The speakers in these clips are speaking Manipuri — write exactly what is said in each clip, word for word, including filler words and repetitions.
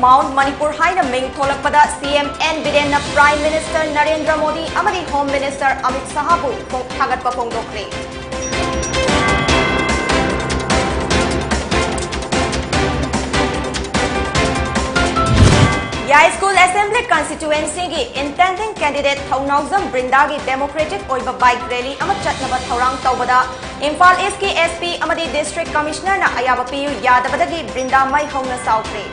Mount Manipur ꯍꯥꯏꯅ ꯃꯤꯡ ꯊꯣꯂꯛꯄꯗ C M N ꯕꯤꯔꯦꯟꯅ Prime Minister Narendra Modi ꯑꯃꯗꯤ Home Minister ꯑꯃꯤꯠ ꯁꯥꯍꯕꯨ ꯐꯣꯡ-, ꯊꯥꯒꯠꯄ ꯐꯣꯡꯗꯣꯛꯈ꯭ꯔꯦ꯫ ꯌꯥꯏꯁ꯭ꯀꯨꯜ Assembly Constituencyꯒꯤ intending candidate ꯊꯧꯅꯥꯎꯖꯝ ꯕ꯭ꯔꯤꯟꯗꯥꯒꯤ democratic ꯑꯣꯏꯕ bike rally ꯑꯃ ꯆꯠꯅꯕ ꯊꯧꯔꯥꯡ ꯇꯧꯕꯗ ꯏꯝꯐꯥꯜ Eastꯀꯤ S P ꯑꯃꯗꯤ District Commissionerꯅ ꯑꯌꯥꯕ ꯄꯤꯌꯨ ꯌꯥꯗꯕꯗꯒꯤ ꯕ꯭ꯔꯤꯟꯗꯥ ꯃꯩ ꯍꯧꯅ ꯁꯥꯎꯈ꯭ꯔꯦ꯫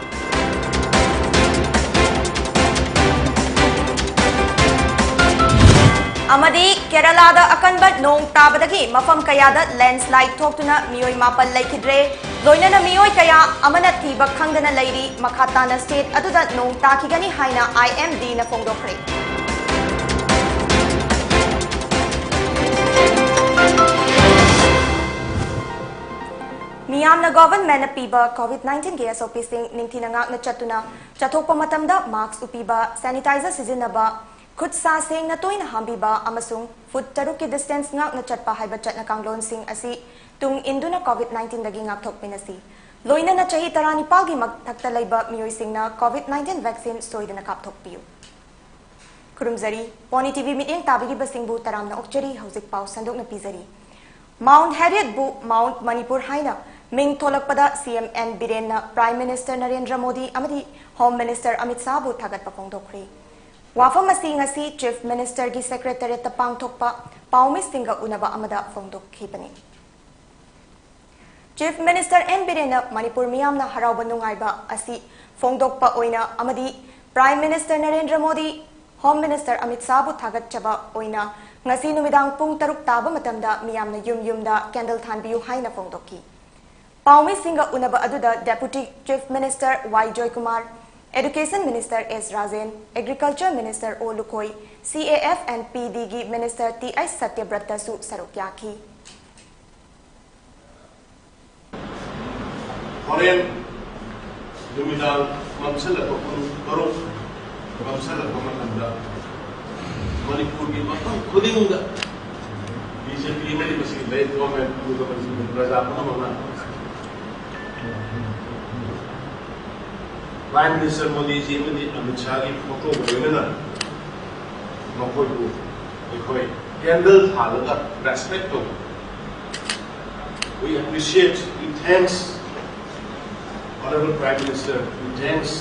ꯑꯃꯗꯤ ꯀꯦꯔꯂꯥꯗ ꯑꯀꯟꯕ ꯅꯣꯡ ꯇꯥꯕꯗꯒꯤ ꯃꯐꯝ ꯀꯌꯥꯗ landslide ꯊꯣꯛꯇꯨꯅ ꯃꯤꯑꯣꯏ ꯃꯥꯄꯜ ꯂꯩꯈꯤꯗ꯭ꯔꯦ꯫ ꯂꯣꯏꯅꯅ ꯃꯤꯑꯣꯏ ꯀꯌꯥ ꯑꯃꯅ ꯊꯤꯕ ꯈꯪꯗꯅ ꯂꯩꯔꯤ꯫ ꯃꯈꯥ ꯇꯥꯅ state ꯑꯗꯨꯗ ꯅꯣꯡ ꯇꯥꯈꯤꯒꯅꯤ ꯍꯥꯏꯅ I M Dꯅ ꯐꯣꯡꯗꯣꯛꯈ꯭ꯔꯦ꯫ ꯃꯤꯌꯥꯝꯅ governmentꯅ ꯄꯤꯕ COVID nineteenꯒꯤ SOPꯁꯤꯡ ꯅꯤꯡꯊꯤꯅ ꯉꯥꯛꯅ ꯆꯠꯇꯨꯅ ꯆꯠꯊꯣꯛꯄ ꯃꯇꯝꯗ mask ꯎꯞꯄꯤꯕ, sanitizer ꯁꯤꯖꯤꯟꯅꯕ, ꯈꯨꯠ ꯁꯥ ꯁꯦꯡꯅ ꯇꯣꯏꯅ ꯍꯥꯝꯕꯤꯕ ꯑꯃꯁꯨꯡ foot ꯇꯔꯨꯛꯀꯤ distance ꯉꯥꯛꯅ ꯆꯠꯄ ꯍꯥꯏꯕ ꯆꯠꯅ ꯀꯥꯡꯂꯣꯟꯁꯤꯡ ꯑꯁꯤ ꯇꯨꯡ ꯏꯟꯗꯨꯅ COVID nineteenꯗꯒꯤ ꯉꯥꯛꯊꯣꯛꯃꯤꯟꯅꯁꯤ꯫ ꯂꯣꯏꯅꯅ ꯆꯍꯤ ꯇꯔꯥꯅꯤꯄꯥꯜꯒꯤ ꯃꯊꯛꯇ ꯂꯩꯕ ꯃꯤꯑꯣꯏꯁꯤꯡꯅ COVID nineteen vaccine ꯁꯣꯏꯗꯅ ꯀꯥꯞꯊꯣꯛꯄꯤꯌꯨ꯫ ꯈꯨꯔꯨꯝꯖꯔꯤ꯫ Pony TV ꯃꯤꯠꯌꯦꯡ ꯇꯥꯕꯤꯔꯤꯕꯁꯤꯡꯕꯨ ꯇꯔꯥꯝꯅ ꯑꯣꯛꯆꯔꯤ꯫ ꯍꯧꯖꯤꯛ ꯄꯥꯎ ꯁꯟꯗꯣꯛꯅ ꯄꯤꯖꯔꯤ꯫ Mount Harrietꯕꯨ Mount Manipur ꯍꯥꯏꯅ ꯃꯤꯡ ꯊꯣꯂꯛꯄꯗ C M N ꯕꯤꯔꯦꯟꯅ Prime Minister Narendra Modi ꯑꯃꯗꯤ Home Minister ꯑꯃꯤꯠ ꯁꯥꯍꯕꯨ ꯊꯥꯒꯠꯄ ꯐꯣꯡꯗꯣꯛꯈ꯭ꯔꯦ꯫ ꯋꯥꯐꯝ ꯑꯁꯤ ꯉꯁꯤ Chief Ministerꯒꯤ Secretariatꯇ ꯄꯥꯡꯊꯣꯛꯄ ꯄꯥꯎꯃꯤꯁꯤꯡꯒ ꯎꯅꯕ ꯑꯃꯗ ꯐꯣꯡꯗꯣꯛꯈꯤꯕꯅꯤ꯫ Chief Minister N ꯕꯤꯔꯦꯟꯅ ꯃꯅꯤꯄꯨꯔ ꯃꯤꯌꯥꯝꯅ ꯍꯔꯥꯎꯕ ꯅꯨꯡꯉꯥꯏꯕ ꯑꯁꯤ ꯐꯣꯡꯗꯣꯛꯄ ꯑꯣꯏꯅ ꯑꯃꯗꯤ Prime Minister Narendra Modi, Home Minister Amit ꯁꯥꯍꯕꯨ ꯊꯥꯒꯠꯆꯕ ꯑꯣꯏꯅ ꯉꯁꯤ ꯅꯨꯃꯤꯗꯥꯡ ꯄꯨꯡ ꯇꯔꯨꯛ ꯇꯥꯕ ꯃꯇꯝꯗ ꯃꯤꯌꯥꯝꯅ ꯌꯨꯝ ꯌꯨꯝꯗ candle ꯊꯥꯟꯕꯤꯌꯨ ꯍꯥꯏꯅ ꯐꯣꯡꯗꯣꯛꯈꯤ꯫ ꯄꯥꯎꯃꯤꯁꯤꯡꯒ ꯎꯅꯕ ꯑꯗꯨꯗ Deputy Chief Minister Y Joykumar, Education Minister S Rajen, Agriculture Minister O Lukhoi, C A F and P Dꯒꯤ Minister ꯇꯤ ꯑꯩꯆ ꯁꯇ꯭ꯌꯕ꯭ꯔꯇꯁꯨ ꯁꯔꯨꯛ ꯌꯥꯈꯤ꯫ ꯍꯣꯔꯦꯟ ꯅꯨꯃꯤꯗꯥꯡ ꯃꯝꯁꯤꯜꯂꯛꯄ ꯄꯨꯡ ꯇꯔꯨꯛ ꯃꯝꯁꯤꯜꯂꯛꯄ ꯃꯇꯝꯗ ꯃꯅꯤꯄꯨꯔꯒꯤ ꯃꯐꯝ ꯈꯨꯗꯤꯡꯗ B J P ꯑꯃꯗꯤ ꯃꯁꯤꯒꯤ ꯂꯩ government, ꯄ꯭ꯔꯖꯥ ꯄꯨꯝꯅꯃꯛꯅ Prime Minister ꯃꯣꯗꯤꯖꯤ ꯑꯃꯗꯤ ꯑꯃꯤꯠ ꯁꯥꯍꯒꯤ ꯐꯣꯇꯣꯒ ꯂꯣꯏꯅꯅ ꯃꯈꯣꯏꯕꯨ ꯑꯩꯈꯣꯏ ꯀꯦꯟꯗꯜ ꯊꯥꯜꯂꯒ ꯔꯦꯁꯄꯦꯛ ꯇꯧꯕ꯫ We appreciate, we thanks Honorable Prime Minister, we thanks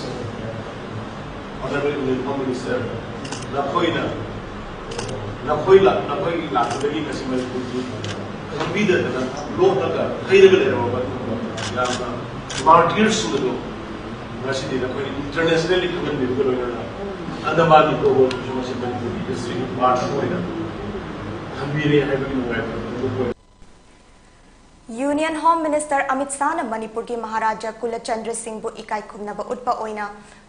Honorable Union Home Minister, ꯅꯈꯣꯏꯅ ꯅꯈꯣꯏ ꯂꯥꯛ ꯅꯈꯣꯏꯒꯤ ꯂꯥꯛꯄꯗꯒꯤ ꯉꯁꯤ ꯃꯅꯤꯄꯨꯔꯒꯤ ꯈꯪꯕꯤꯗꯗꯅ ꯂꯣꯠꯂꯒ ꯍꯩꯔꯒ ꯂꯩꯔꯝꯃꯕ ꯌꯥꯝꯅ martyrsꯁꯤꯡ ꯑꯗꯨ ꯉꯁꯤꯗꯤ ꯅꯈꯣꯏꯅ internationally ꯈꯪꯍꯟꯕꯤꯕꯒ ꯂꯣꯏꯅꯅ ꯑꯟꯗꯃꯥꯟ ꯅꯤꯀꯣꯕꯔꯗꯁꯨ ꯉꯁꯤ ꯃꯅꯤꯄꯨꯔꯒꯤ historyꯒꯤ part ꯑꯃ ꯑꯣꯏꯅ ꯊꯝꯕꯤꯔꯦ ꯍꯥꯏꯕꯒꯤ ꯅꯨꯡꯉꯥꯏꯕ ꯐꯣꯡꯗꯣꯛꯄ ꯑꯣꯏꯅ꯫ Union Home Minister Amit Shahꯅ ꯃꯅꯤꯄꯨꯔꯒꯤ ꯃꯍꯥꯔꯥꯖꯥ ꯀꯨꯂꯆꯟꯗ꯭ꯔ ꯁꯤꯡꯕꯨ ꯏꯀꯥꯏ ꯈꯨꯝꯅꯕ ꯎꯠꯄ ꯑꯣꯏꯅ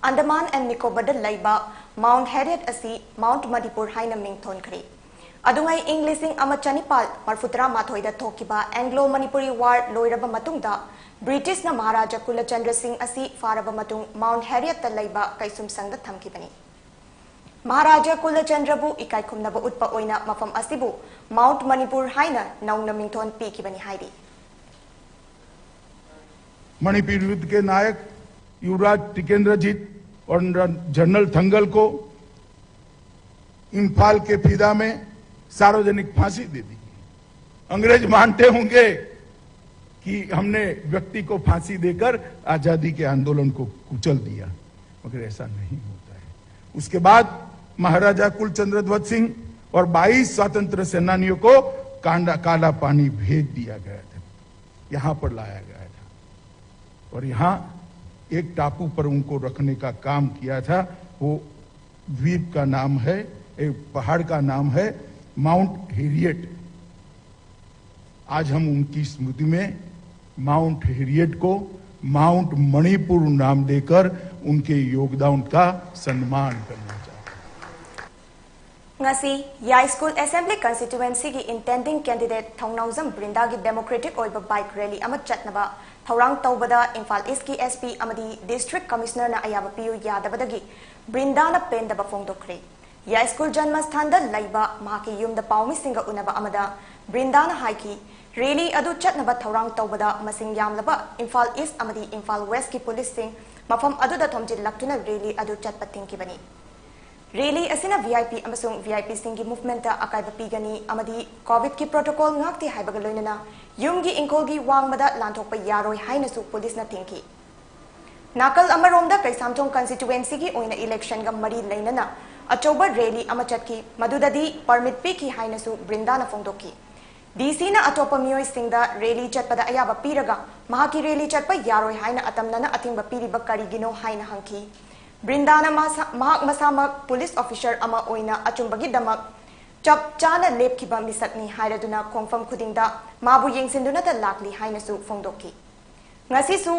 ꯑꯟꯗꯃꯥꯟ ꯑꯦꯟ ꯅꯤꯀꯣꯕꯔꯗ ꯂꯩꯕ Mount Harriet ꯑꯁꯤ Mount Manipur ꯍꯥꯏꯅ ꯃꯤꯡ ꯊꯣꯟꯈ꯭ꯔꯦ꯫ ꯑꯗꯨꯉꯩ ꯏꯪ ꯂꯤꯁꯤꯡ ꯑꯃ ꯆꯅꯤꯄꯥꯜ ꯃꯔꯐꯨꯇꯔꯥ ꯃꯥꯊꯣꯏꯗ ꯊꯣꯛꯈꯤꯕ Anglo Manipuri War ꯂꯣꯏꯔꯕ ꯃꯇꯨꯡꯗ Britishꯅ ꯃꯍꯥꯔꯥꯖꯥ ꯀꯨꯂꯆꯟꯗ꯭ꯔ ꯁꯤꯡ ꯑꯁꯤ ꯐꯥꯔꯕ ꯃꯇꯨꯡ Mount Harrietꯇ ꯂꯩꯕ ꯀꯩꯁꯨꯝꯁꯪꯗ ꯊꯝꯈꯤꯕꯅꯤ꯫ ꯃꯍꯥꯔꯥꯖꯥ ꯀꯨꯂꯆꯟꯗ꯭ꯔꯕꯨ ꯏꯀꯥꯏ ꯈꯨꯝꯅꯕ ꯎꯠꯄ ꯑꯣꯏꯅ ꯃꯐꯝ ꯑꯁꯤꯕꯨ Mount Manipur ꯍꯥꯏꯅ ꯅꯧꯅ ꯃꯤꯡꯊꯣꯟ ꯄꯤꯈꯤꯕꯅꯤ ꯍꯥꯏꯔꯤ꯫ मणिपुर युद्ध के नायक युवराज टिकेंद्रजीत और जनरल थंगल को इम्फाल के फिदा में सार्वजनिक फांसी दे दी। अंग्रेज मानते होंगे कि हमने व्यक्ति को फांसी देकर आजादी के आंदोलन को कुचल दिया, मगर ऐसा नहीं होता है। उसके बाद महाराजा कुलचंद्र ध्वज सिंह और बाईस स्वतंत्र सेनानियों को कांडा काला पानी भेज दिया गया था, यहाँ पर लाया गया था और यहाँ एक टापू पर उनको रखने का काम किया था। वो द्वीप का नाम है, एक पहाड़ का नाम है माउंट हेरियट। आज हम उनकी स्मृति में माउंट हेरियट को माउंट मणिपुर नाम देकर उनके योगदान का सम्मान करना चाहते हैं। ꯉꯁꯤ ꯌꯥꯏꯁ꯭ꯀꯨꯜ Assembly Constituencyꯒꯤ intending candidate ꯊꯧꯅꯥꯎꯖꯝ ꯕ꯭ꯔꯤꯟꯗꯥꯒꯤ democratic ꯑꯣꯏꯕ bike rally ꯑꯃ ꯆꯠꯅꯕ ꯊꯧꯔꯥꯡ ꯇꯧꯕꯗ ꯏꯝꯐꯥꯜ Eastꯀꯤ SP ꯑꯃꯗꯤ District Commissionerꯅ ꯑꯌꯥꯕ ꯄꯤꯌꯨ ꯌꯥꯗꯕꯗꯒꯤ ꯕ꯭ꯔꯤꯟꯗꯥꯅ ꯄꯦꯟꯗꯕ ꯐꯣꯡꯗꯣꯛꯈ꯭ꯔꯦ꯫ ꯌꯥꯏꯁ꯭ꯀꯨꯜ ꯖꯟꯃꯁꯊꯥꯟꯗ ꯂꯩꯕ ꯃꯍꯥꯛꯀꯤ ꯌꯨꯝꯗ ꯄꯥꯎꯃꯤꯁꯤꯡꯒ ꯎꯅꯕ ꯑꯃꯗ ꯕ꯭ꯔꯤꯟꯗꯥꯅ ꯍꯥꯏꯈꯤ, rally ꯑꯗꯨ ꯆꯠꯅꯕ ꯊꯧꯔꯥꯡ ꯇꯧꯕꯗ ꯃꯁꯤꯡ ꯌꯥꯝꯂꯕ ꯏꯝꯐꯥꯜ East ꯑꯃꯗꯤ ꯏꯝꯐꯥꯜ Westꯀꯤ policeꯁꯤꯡ ꯃꯐꯝ ꯑꯗꯨꯗ ꯊꯣꯝꯖꯤꯜꯂꯛꯇꯨꯅ ꯔꯦꯂꯤ ꯑꯗꯨ ꯆꯠꯄ ꯊꯤꯡꯈꯤꯕꯅꯤ꯫ ꯔꯦꯂꯤ ꯑꯁꯤꯅ ꯚꯤ ꯑꯥꯏ ꯄꯤ ꯑꯃꯁꯨꯡ ꯚꯤ ꯑꯥꯏ ꯄꯤꯁꯤꯡꯒꯤ ꯃꯨꯚꯃꯦꯟꯠꯇ ꯑꯀꯥꯏꯕ ꯄꯤꯒꯅꯤ ꯑꯃꯗꯤ ꯀꯣꯚꯤꯗꯀꯤ ꯄ꯭ꯔꯣꯇꯣꯀꯣꯜ ꯉꯥꯛꯇꯦ ꯍꯥꯏꯕꯒ ꯂꯣꯏꯅꯅ ꯌꯨꯝꯒꯤ ꯏꯪꯈꯣꯜꯒꯤ ꯋꯥꯡꯃꯗ ꯂꯥꯟꯊꯣꯛꯄ ꯌꯥꯔꯣꯏ ꯍꯥꯏꯅꯁꯨ ꯄꯨꯂꯤꯁꯅ ꯊꯤꯡꯈꯤ꯫ ꯅꯥꯀꯜ ꯑꯃꯔꯣꯝꯗ ꯀꯩꯁꯥꯝꯊꯣꯡ ꯀꯟꯁꯇꯤꯇ꯭ꯋꯦꯟꯁꯤꯒꯤ ꯑꯣꯏꯅ ꯏꯂꯦꯛꯁꯟꯒ ꯃꯔꯤ ꯂꯩꯅꯅ ꯑꯆꯧꯕ ꯔꯦꯂꯤ ꯑꯃ ꯆꯠꯈꯤ, ꯃꯗꯨꯗꯗꯤ ꯄꯔꯃꯤꯠ ꯄꯤꯈꯤ ꯍꯥꯏꯅꯁꯨ ꯕ꯭ꯔꯤꯟꯗꯥꯅ ꯐꯣꯡꯗꯣꯛꯈꯤ꯫ ꯗꯤ ꯁꯤꯅ ꯑꯇꯣꯞꯄ ꯃꯤꯑꯣꯏꯁꯤꯡꯗ ꯔꯦꯂꯤ ꯆꯠꯄꯗ ꯑꯌꯥꯕ ꯄꯤꯔꯒ ꯃꯍꯥꯛꯀꯤ ꯔꯦꯂꯤ ꯆꯠꯄ ꯌꯥꯔꯣꯏ ꯍꯥꯏꯅ ꯑꯇꯝꯅꯅ ꯑꯊꯤꯡꯕ ꯄꯤꯔꯤꯕ ꯀꯔꯤꯒꯤꯅꯣ ꯍꯥꯏꯅ ꯍꯪꯈꯤ꯫ ꯕ꯭ꯔꯤꯟꯗꯥꯅ ꯃꯁꯥ-, ꯃꯍꯥꯛ ꯃꯁꯥꯃꯛ ꯄꯨꯂꯤꯁ ꯑꯣꯐꯤꯁꯔ ꯑꯃ ꯑꯣꯏꯅ ꯑꯆꯨꯝꯕꯒꯤꯗꯃꯛ ꯆꯞ ꯆꯥꯅ ꯂꯦꯞꯈꯤꯕ ꯃꯤꯁꯛꯅꯤ ꯍꯥꯏꯔꯗꯨꯅ ꯈꯣꯡꯐꯝ ꯈꯨꯗꯤꯡꯗ ꯃꯥꯕꯨ ꯌꯦꯡꯁꯤꯟꯗꯨꯅꯇ ꯂꯥꯛꯂꯤ ꯍꯥꯏꯅꯁꯨ ꯐꯣꯡꯗꯣꯛꯈꯤ꯫ ꯉꯁꯤꯁꯨ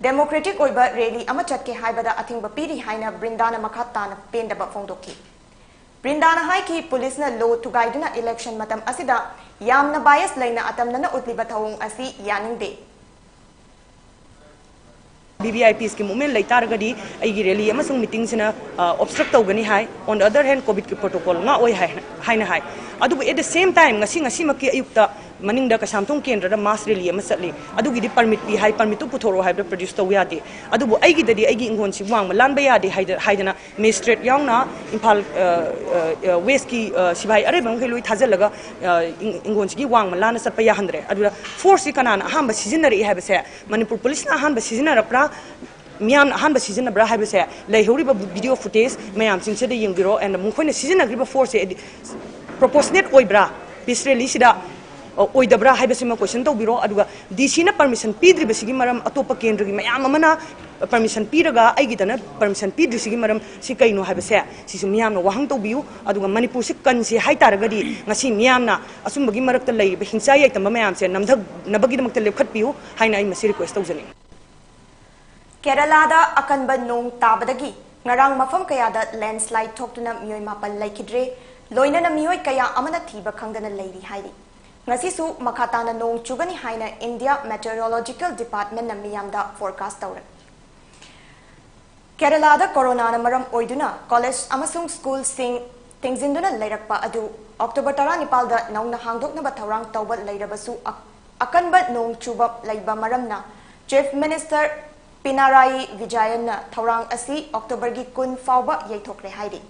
ꯗꯦꯃꯣꯀ꯭ꯔꯦꯇꯤꯛ ꯑꯣꯏꯕ ꯔꯦꯂꯤ ꯑꯃ ꯆꯠꯀꯦ ꯍꯥꯏꯕꯗ ꯑꯊꯤꯡꯕ ꯄꯤꯔꯤ ꯍꯥꯏꯅ ꯕ꯭ꯔꯤꯟꯗꯥꯅ ꯃꯈꯥ ꯇꯥꯅ ꯄꯦꯟꯗꯕ ꯐꯣꯡꯗꯣꯛꯈꯤ꯫ ꯕ꯭ꯔꯤꯟꯗꯥꯅ ꯍꯥꯏꯈꯤ, ꯄꯨꯂꯤꯁꯅ ꯂꯣ ꯊꯨꯒꯥꯏꯗꯨꯅ ꯏꯂꯦꯛꯁꯟ ꯃꯇꯝ ꯑꯁꯤꯗ ꯌꯥꯝꯅ ꯕꯥꯏꯁ ꯂꯩꯅ ꯑꯇꯝꯅꯅ ꯎꯠꯂꯤꯕ ꯊꯧꯑꯣꯡ ꯑꯁꯤ ꯌꯥꯅꯤꯡꯗꯦ꯫ ꯚꯤ ꯚꯤ ꯑꯥꯏ ꯄꯤꯁꯀꯤ ꯃꯨꯚꯃꯦꯟꯠ ꯂꯩ ꯇꯥꯔꯒꯗꯤ ꯑꯩꯒꯤ ꯔꯦꯂꯤ ꯑꯃꯁꯨꯡ ꯃꯤꯇꯤꯡꯁꯤꯅ ꯑꯣꯕꯁꯇ꯭ꯔꯛ ꯇꯧꯒꯅꯤ ꯍꯥꯏ꯫ On the other hand, ꯀꯣꯚꯤꯗꯀꯤ ꯄ꯭ꯔꯣꯇꯣꯀꯣꯜ ꯉꯥꯛꯑꯣꯏ ꯍꯥꯏ ꯍꯥꯏꯅ ꯍꯥꯏ꯫ ꯑꯗꯨꯕꯨ at the same time ꯉꯁꯤ, ꯉꯁꯤꯃꯛꯀꯤ ꯑꯌꯨꯛꯇ ꯃꯅꯤꯡꯗ ꯀꯩꯁꯥꯝꯊꯣꯡ ꯀꯦꯟꯗ꯭ꯔꯗ ꯃꯥꯁ ꯔꯦꯂꯤ ꯑꯃ ꯆꯠꯂꯤ꯫ ꯑꯗꯨꯒꯤꯗꯤ ꯄꯔꯃꯤꯠ ꯄꯤ ꯍꯥꯏ, ꯄꯔꯃꯤꯠꯇꯨ ꯄꯨꯊꯣꯔꯛꯑꯣ ꯍꯥꯏꯕꯗ ꯄ꯭ꯔꯗ꯭ꯌꯨꯁ ꯇꯧ ꯌꯥꯗꯦ꯫ ꯑꯗꯨꯕꯨ ꯑꯩꯒꯤꯗꯗꯤ ꯑꯩꯒꯤ ꯏꯪꯈꯣꯜꯁꯤ ꯋꯥꯡꯃ ꯂꯥꯟꯕ ꯌꯥꯗꯦ ꯍꯥꯏꯗ-, ꯍꯥꯏꯗꯅ ꯃꯦꯖꯤꯁꯇ꯭ꯔꯦꯠ ꯌꯥꯎꯅ ꯏꯝꯐꯥꯜ, ꯑ, ꯑ, ꯑ, ꯋꯦꯁꯀꯤ, ꯑ, ꯁꯤꯐꯥꯏ ꯑꯔꯩꯕ ꯃꯈꯩ ꯂꯣꯏ ꯊꯥꯖꯤꯜꯂꯒ, ꯑ, ꯏꯪ-, ꯏꯪꯈꯣꯜꯁꯤꯒꯤ ꯋꯥꯡꯃ ꯂꯥꯟꯅ ꯆꯠꯄ ꯌꯥꯍꯟꯗ꯭ꯔꯦ꯫ ꯑꯗꯨꯗ ꯐꯣꯔꯁꯁꯤ ꯀꯅꯥꯅ ꯑꯍꯥꯟꯕ ꯁꯤꯖꯤꯟꯅꯔꯛꯏ ꯍꯥꯏꯕꯁꯦ, ꯃꯅꯤꯄꯨꯔ ꯄꯨꯂꯤꯁꯅ ꯑꯍꯥꯟꯕ ꯁꯤꯖꯤꯟꯅꯔꯛꯄ꯭ꯔꯥ, ꯃꯤꯌꯥꯝꯅ ꯑꯍꯥꯟꯕ ꯁꯤꯖꯤꯟꯅꯕ꯭ꯔꯥ ꯍꯥꯏꯕꯁꯦ ꯂꯩꯍꯧꯔꯤꯕ video footage ꯃꯌꯥꯝꯁꯤꯡꯁꯤꯗ ꯌꯦꯡꯕꯤꯔꯣ꯫ And ꯃꯈꯣꯏꯅ ꯁꯤꯖꯤꯟꯅꯈ꯭ꯔꯤꯕ ꯐꯣꯔꯁꯁꯦ ꯍꯥꯏꯗꯤ proportionate ꯑꯣꯏꯕ꯭ꯔꯥ ꯄꯤꯁ ꯔꯦꯂꯤꯁꯤꯗ, ꯑ, ꯑꯣꯏꯗꯕ꯭ꯔꯥ ꯍꯥꯏꯕꯁꯤꯃ question ꯇꯧꯕꯤꯔꯣ꯫ ꯑꯗꯨꯒ ꯗꯤ ꯁꯤꯅ ꯄꯔꯃꯤꯁꯟ ꯄꯤꯗ꯭ꯔꯤꯕꯁꯤꯒꯤ ꯃꯔꯝ, ꯑꯇꯣꯞꯄ ꯀꯦꯟꯗ꯭ꯔꯒꯤ ꯃꯌꯥꯝ ꯑꯃꯅ ꯄꯔꯃꯤꯁꯟ ꯄꯤꯔꯒ ꯑꯩꯒꯤꯗꯅ ꯄꯔꯃꯤꯁꯟ ꯄꯤꯗ꯭ꯔꯤꯁꯤꯒꯤ ꯃꯔꯝ ꯁꯤ ꯀꯩꯅꯣ ꯍꯥꯏꯕꯁꯦ ꯁꯤꯁꯨ ꯃꯤꯌꯥꯝꯅ ꯋꯥꯍꯪ ꯇꯧꯕꯤꯌꯨ꯫ ꯑꯗꯨꯒ ꯃꯅꯤꯄꯨꯔꯁꯤ ꯀꯟꯁꯤ ꯍꯥꯏ ꯇꯥꯔꯒꯗꯤ ꯉꯁꯤ ꯃꯤꯌꯥꯝꯅ ꯑꯆꯨꯝꯕꯒꯤ ꯃꯔꯛꯇ ꯂꯩꯔꯤꯕ ꯍꯤꯡꯆꯥ ꯌꯥꯏꯇꯝꯕ ꯃꯌꯥꯝꯁꯦ ꯅꯝꯊꯅꯕꯒꯤꯗꯃꯛꯇ ꯂꯦꯞꯈꯠꯄꯤꯌꯨ ꯍꯥꯏꯅ ꯑꯩ ꯃꯁꯤ request ꯇꯧꯖꯅꯤꯡꯏ꯫ ꯀꯦꯔꯂꯥꯗ ꯑꯀꯟꯕ ꯅꯣꯡ ꯇꯥꯕꯗꯒꯤ ꯉꯔꯥꯡ ꯃꯐꯝ ꯀꯌꯥꯗ ꯂꯦꯟꯁꯂꯥꯏꯗ ꯊꯣꯛꯇꯨꯅ ꯃꯤꯑꯣꯏ ꯃꯥꯄꯜ ꯂꯩꯈꯤꯗ꯭ꯔꯦ, ꯂꯣꯏꯅꯅ ꯃꯤꯑꯣꯏ ꯀꯌꯥ ꯑꯃꯅ ꯊꯤꯕ ꯈꯪꯗꯅ ꯂꯩꯔꯤ ꯍꯥꯏꯔꯤ꯫ ꯉꯁꯤꯁꯨ ꯃꯈꯥ ꯇꯥꯅ ꯅꯣꯡ ꯆꯨꯒꯅꯤ ꯍꯥꯏꯅ ꯏꯟꯗꯤꯌꯥ ꯃꯦꯇꯤꯑꯣꯔꯣꯂꯣꯖꯤꯀꯦꯜ ꯗꯤꯄꯥꯔꯠꯃꯦꯟꯠꯅ ꯃꯤꯌꯥꯝꯗ ꯐꯣꯔꯀꯥꯁ꯭ꯠ ꯇꯧꯔꯦ꯫ ꯀꯦꯔꯂꯥꯗ ꯀꯣꯔꯣꯅꯥꯅ ꯃꯔꯝ ꯑꯣꯏꯗꯨꯅ ꯀꯣꯂꯦꯖ ꯑꯃꯁꯨꯡ ꯁ꯭ꯀꯨꯜꯁꯤꯡ ꯊꯤꯡꯖꯤꯟꯗꯨꯅ ꯂꯩꯔꯛꯄ ꯑꯗꯨ ꯑꯣꯛꯇꯣꯕꯔ ꯇꯔꯥꯅꯤꯄꯥꯜꯗ ꯅꯧꯅ ꯍꯥꯡꯗꯣꯛꯅꯕ ꯊꯧꯔꯥꯡ ꯇꯧꯕ ꯂꯩꯔꯕꯁꯨ, ꯑ-, ꯑꯀꯟꯕ ꯅꯣꯡ ꯆꯨꯕ ꯂꯩꯕ ꯃꯔꯝꯅ ꯆꯤꯐ ꯃꯤꯅꯤꯁꯇꯔ ꯄꯤꯅꯥꯔꯥꯏ ꯕꯤꯖꯌꯟꯅ ꯊꯧꯔꯥꯡ ꯑꯁꯤ ꯑꯣꯛꯇꯣꯕꯔꯒꯤ ꯀꯨꯟ ꯐꯥꯎꯕ ꯌꯩꯊꯣꯛꯈ꯭ꯔꯦ ꯍꯥꯏꯔꯤ꯫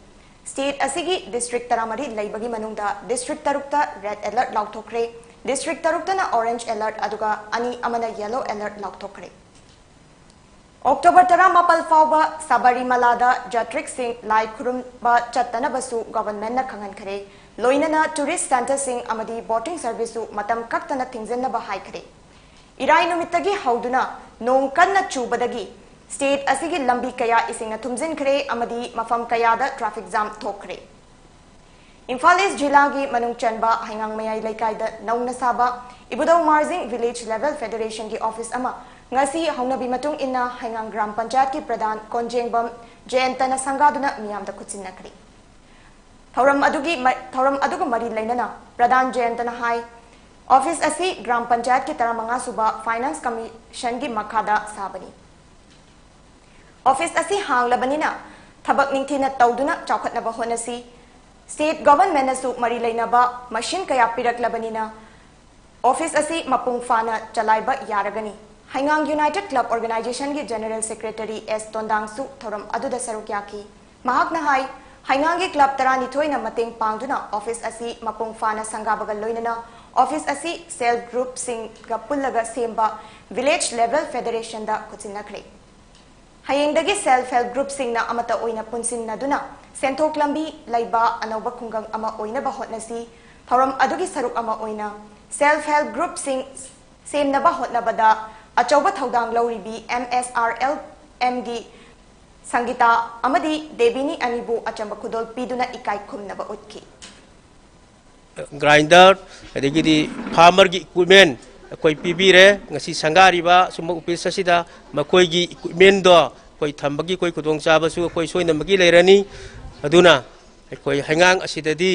ꯁ꯭ꯇꯦꯠ ꯑꯁꯤꯒꯤ ꯗꯤꯁꯇ꯭ꯔꯤꯛ ꯇꯔꯥꯃꯔꯤ ꯂꯩꯕꯒꯤ ꯃꯅꯨꯡꯗ ꯗꯤꯁꯇ꯭ꯔꯤꯛ ꯇꯔꯨꯛꯇ ꯔꯦꯗ ꯑꯦꯂꯔꯠ ꯂꯥꯎꯊꯣꯛꯈ꯭ꯔꯦ꯫ ꯗꯤꯁꯇ꯭ꯔꯤꯛ ꯇꯔꯨꯛꯇꯅ ꯑꯣꯔꯦꯟꯖ ꯑꯦꯂꯔꯠ ꯑꯗꯨꯒ ꯑꯅꯤ ꯑꯃꯅ ꯌꯦꯂꯣ ꯑꯦꯂꯔꯠ ꯂꯥꯎꯊꯣꯛꯈ꯭ꯔꯦ꯫ ꯑꯣꯛꯇꯣꯕꯔ ꯇꯔꯥꯃꯥꯄꯜ ꯐꯥꯎꯕ ꯁꯕꯔꯤꯃꯂꯥꯗ ꯖꯥꯇ꯭ꯔꯤꯛꯁꯤꯡ ꯂꯥꯏ ꯈꯨꯔꯨꯝꯕ ꯆꯠꯇꯅꯕꯁꯨ ꯒꯣꯚꯔꯟꯃꯦꯟꯠꯅ ꯈꯪꯍꯟꯈ꯭ꯔꯦ꯫ ꯂꯣꯏꯅꯅ ꯇꯨꯔꯤꯁ ꯁꯦꯟꯇꯔꯁꯤꯡ ꯑꯃꯗꯤ ꯕꯣꯇꯤꯡ ꯁꯔꯚꯤꯁꯁꯨ ꯃꯇꯝ ꯀꯛꯇꯅ ꯊꯤꯡꯖꯤꯟꯅꯕ ꯍꯥꯏꯈ꯭ꯔꯦ꯫ ꯏꯔꯥꯏ ꯅꯨꯃꯤꯠꯇꯒꯤ ꯍꯧꯗꯨꯅ ꯅꯣꯡ ꯀꯟꯅ ꯆꯨꯕꯗꯒꯤ ꯁ꯭ꯇꯦꯠ ꯑꯁꯤꯒꯤ ꯂꯝꯕꯤ ꯀꯌꯥ ꯏꯁꯤꯡꯅ ꯊꯨꯝꯖꯤꯟꯈ꯭ꯔꯦ ꯑꯃꯗꯤ ꯃꯐꯝ ꯀꯌꯥꯗ ꯇ꯭ꯔꯥꯐꯤꯛ ꯖꯥꯝ ꯊꯣꯛꯈ꯭ꯔꯦ꯫ ꯏꯝꯐꯥꯜ ꯏꯁ ꯖꯤꯂꯥꯒꯤ ꯃꯅꯨꯡ ꯆꯟꯕ ꯍꯩꯉꯥꯡ ꯃꯌꯥꯏ ꯂꯩꯀꯥꯏꯗ ꯅꯧꯅ ꯁꯥꯕ ꯏꯕꯨꯙꯧ ꯃꯥꯔꯖꯤꯡ ꯚꯤꯂꯦꯖ ꯂꯦꯚꯦꯜ ꯐꯦꯗꯔꯦꯁꯟꯒꯤ ꯑꯣꯐꯤꯁ ꯑꯃ ꯉꯁꯤ ꯍꯧꯅꯕꯤ ꯃꯇꯨꯡ ꯏꯟꯅ ꯍꯩꯉꯥꯡ ꯒ꯭ꯔꯥꯝ ꯄꯟꯆꯥꯌꯠꯀꯤ ꯄ꯭ꯔꯙꯥꯟ ꯀꯣꯟꯖꯦꯡꯕꯝ ꯖꯌꯟꯇꯅ ꯁꯪꯒꯥꯗꯨꯅ ꯃꯤꯌꯥꯝꯗ ꯈꯨꯠꯁꯤꯟꯅꯈ꯭ꯔꯦ꯫ ꯊꯧꯔꯝ ꯑꯗꯨꯒꯤ ꯃ-, ꯊꯧꯔꯝ ꯑꯗꯨꯒ ꯃꯔꯤ ꯂꯩꯅꯅ ꯄ꯭ꯔꯙꯥꯟ ꯖꯌꯟꯇꯅ ꯍꯥꯏ, ꯑꯣꯐꯤꯁ ꯑꯁꯤ ꯒ꯭ꯔꯥꯝ ꯄꯟꯆꯥꯌꯠꯀꯤ ꯇꯔꯥꯃꯉꯥ ꯁꯨꯕ ꯐꯥꯏꯅꯥꯟꯁ ꯀꯃꯤꯁꯟꯒꯤ ꯃꯈꯥꯗ ꯁꯥꯕꯅꯤ꯫ ꯑꯣꯐꯤꯁ ꯑꯁꯤ ꯍꯥꯡꯂꯕꯅꯤꯅ ꯊꯕꯛ ꯅꯤꯡꯊꯤꯅ ꯇꯧꯗꯨꯅ ꯆꯥꯎꯈꯠꯅꯕ ꯍꯣꯠꯅꯁꯤ꯫ ꯁ꯭ꯇꯦꯠ ꯒꯣꯚꯔꯟꯃꯦꯟꯠꯅꯁꯨ ꯃꯔꯤ ꯂꯩꯅꯕ ꯃꯁꯤꯟ ꯀꯌꯥ ꯄꯤꯔꯛꯂꯕꯅꯤꯅ ꯑꯣꯐꯤꯁ ꯑꯁꯤ ꯃꯄꯨꯡ ꯐꯥꯅ ꯆꯂꯥꯏꯕ ꯌꯥꯔꯒꯅꯤ꯫ ꯍꯩꯉꯥꯡ ꯌꯨꯅꯥꯏꯇꯦꯗ ꯀ꯭ꯂꯕ ꯑꯣꯔꯒꯅꯥꯏꯖꯦꯁꯟꯒꯤ ꯖꯦꯅꯔꯦꯜ ꯁꯦꯀ꯭ꯔꯦꯇꯔꯤ ꯑꯦꯁ ꯇꯣꯟꯗꯥꯡꯁꯨ ꯊꯧꯔꯝ ꯑꯗꯨꯗ ꯁꯔꯨꯛ ꯌꯥꯈꯤ꯫ ꯃꯍꯥꯛꯅ ꯍꯥꯏ, ꯍꯩꯉꯥꯡꯒꯤ ꯀ꯭ꯂꯕ ꯇꯔꯥꯅꯤꯊꯣꯏꯅ ꯃꯇꯦꯡ ꯄꯥꯡꯗꯨꯅ ꯑꯣꯐꯤꯁ ꯑꯁꯤ ꯃꯄꯨꯡ ꯐꯥꯅ ꯁꯪꯒꯥꯕꯒ ꯂꯣꯏꯅꯅ ꯑꯣꯐꯤꯁ ꯑꯁꯤ ꯁꯦꯜꯐ ꯒ꯭ꯔꯨꯞꯁꯤꯡꯒ ꯄꯨꯜꯂꯒ ꯁꯦꯝꯕ ꯚꯤꯂꯦꯖ ꯂꯦꯚꯦꯜ ꯐꯦꯗꯔꯦꯁꯟꯗ ꯈꯨꯠꯁꯤꯟꯅꯈ꯭ꯔꯦ꯫ ꯍꯌꯦꯡꯗꯒꯤ ꯁꯦꯜꯐ ꯍꯦꯜꯞ ꯒ꯭ꯔꯨꯞꯁꯤꯡꯅ ꯑꯃꯠꯇ ꯑꯣꯏꯅ ꯄꯨꯟꯁꯤꯟꯅꯗꯨꯅ ꯁꯦꯟꯊꯣꯛ ꯂꯝꯕꯤ ꯂꯩꯕ ꯑꯅꯧꯕ ꯈꯨꯡꯒꯪ ꯑꯃ ꯑꯣꯏꯅꯕ ꯍꯣꯠꯅꯁꯤ꯫ ꯊꯧꯔꯝ ꯑꯗꯨꯒꯤ ꯁꯔꯨꯛ ꯑꯃ ꯑꯣꯏꯅ ꯁꯦꯜꯐ ꯍꯦꯜꯞ ꯒ꯭ꯔꯨꯞꯁꯤꯡ ꯁꯦꯝꯅꯕ ꯍꯣꯠꯅꯕꯗ ꯑꯆꯧꯕ ꯊꯧꯗꯥꯡ ꯂꯧꯔꯤꯕꯤ ꯑꯦꯝ ꯑꯦꯁ ꯑꯥꯔ ꯑꯦꯜ ꯑꯦꯝꯒꯤ ꯁꯪꯒꯤꯇꯥ ꯑꯃꯗꯤ ꯗꯦꯕꯤꯅꯤ ꯑꯅꯤꯕꯨ ꯑꯆꯝꯕ ꯈꯨꯗꯣꯜ ꯄꯤꯗꯨꯅ ꯏꯀꯥꯏ ꯈꯨꯝꯅꯕ ꯎꯠꯈꯤ꯫ ꯒ꯭ꯔꯥꯏꯟꯗꯔ, ꯑꯗꯒꯤꯗꯤ ꯐꯥꯔꯃꯔꯒꯤ ꯏꯀ꯭ꯋꯤꯞꯃꯦꯟ ꯑꯩꯈꯣꯏ ꯄꯤꯕꯤꯔꯦ꯫ ꯉꯁꯤ ꯁꯪꯒꯥꯔꯤꯕ ꯁꯨꯝꯕ ꯑꯣꯐꯤꯁ ꯑꯁꯤꯗ ꯃꯈꯣꯏꯒꯤ ꯏꯀ꯭ꯋꯤꯞꯃꯦꯟꯗꯣ ꯑꯩꯈꯣꯏ ꯊꯝꯕꯒꯤ ꯑꯩꯈꯣꯏ ꯈꯨꯗꯣꯡꯆꯥꯕꯁꯨ ꯑꯩꯈꯣꯏ ꯁꯣꯏꯗꯅꯃꯛꯀꯤ ꯂꯩꯔꯅꯤ꯫ ꯑꯗꯨꯅ ꯑꯩꯈꯣꯏ ꯍꯩꯉꯥꯡ ꯑꯁꯤꯗꯗꯤ